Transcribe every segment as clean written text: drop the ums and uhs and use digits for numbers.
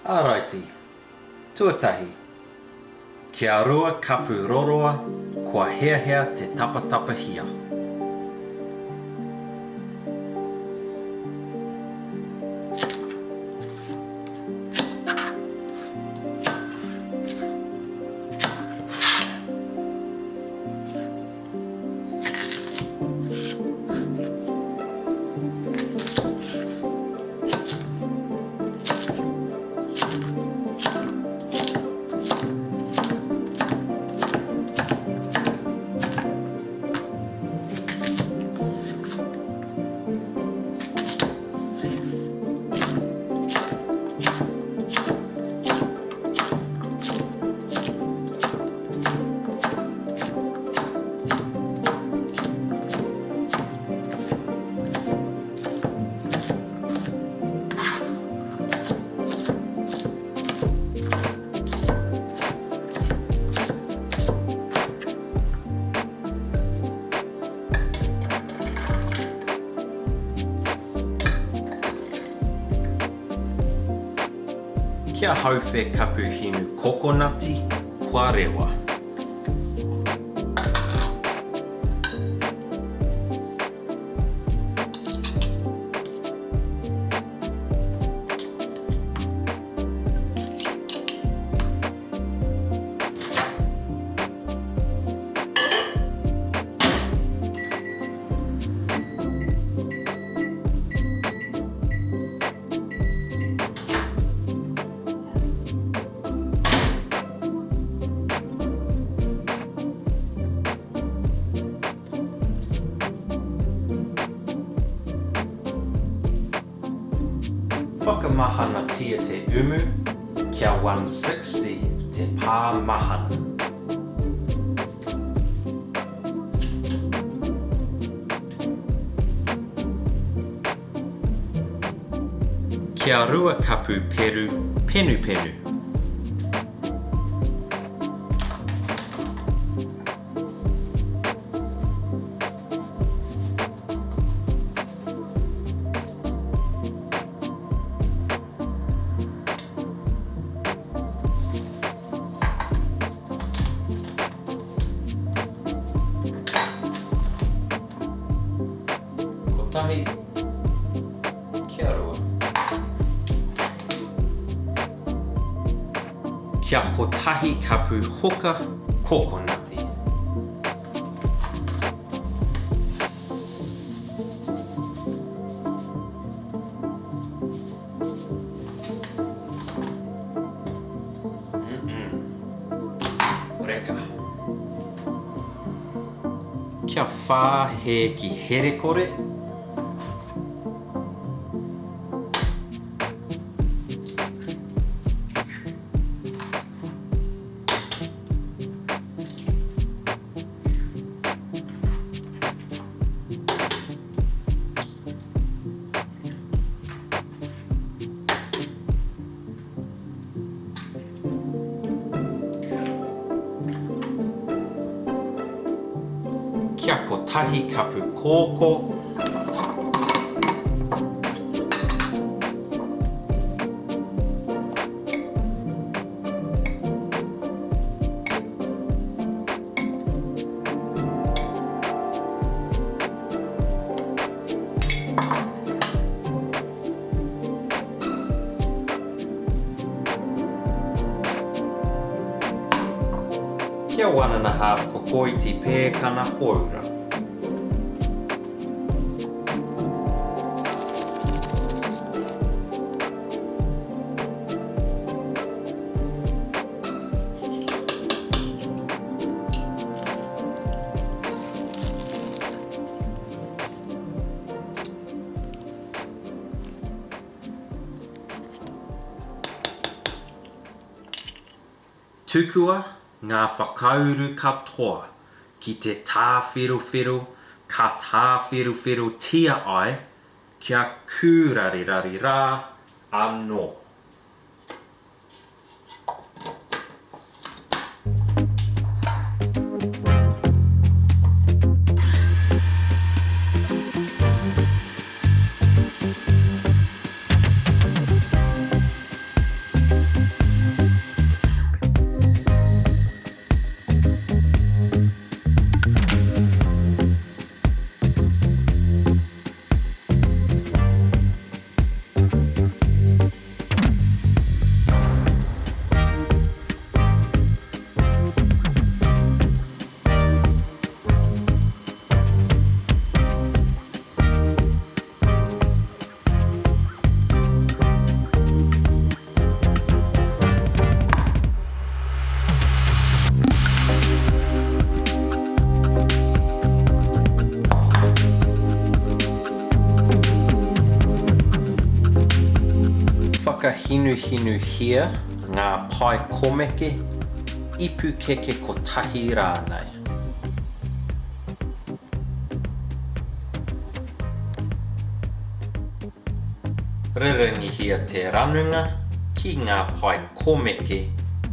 Āraiti. Tuatahi, kia rua kapu roroa kua heahea te tapatapahia. Kia hauwhe kapu hinu kokonati, kua rewa. Whakamahanatia te umu kia 160 te pā mahana. Kia rua kapu peru penupenu. Kotahi, kia rua. Kia kotahi kapu hoka kokonati. Reka. Kia whā hēki herekore. Kia kotahi kapu kōkō. Kia one and a half kokoiti pēkana kōura. Tukua ngā whakauru katoa ki te tāwherowhero ka tāwherowherotia ai kia kūrarirari rā anō. Whakahinuhinuhia ngā pae komeke, ipu keke kotahi rānei. Rerengihia te ranunga ki ngā pae komeke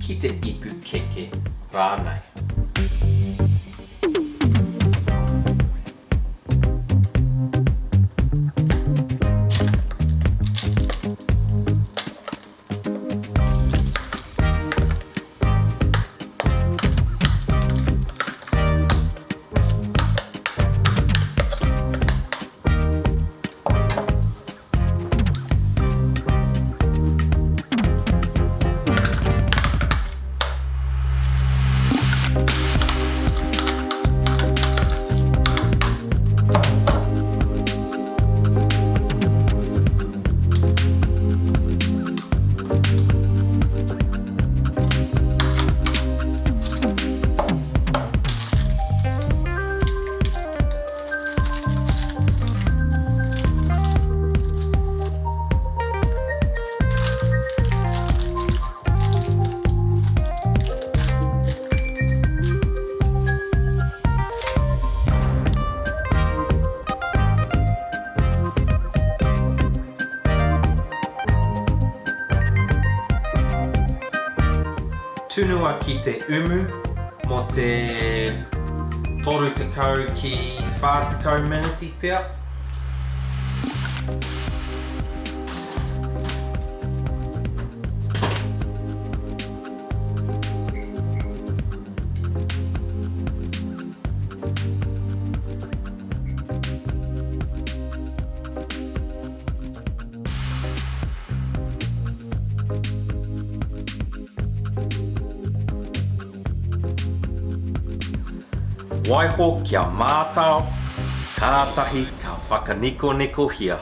ki te ipu keke rānei. Tunua ki te umu mō te 30 ki 40 meneti pea. Waiho kia mātao, kātahi ka whakanikonikohia.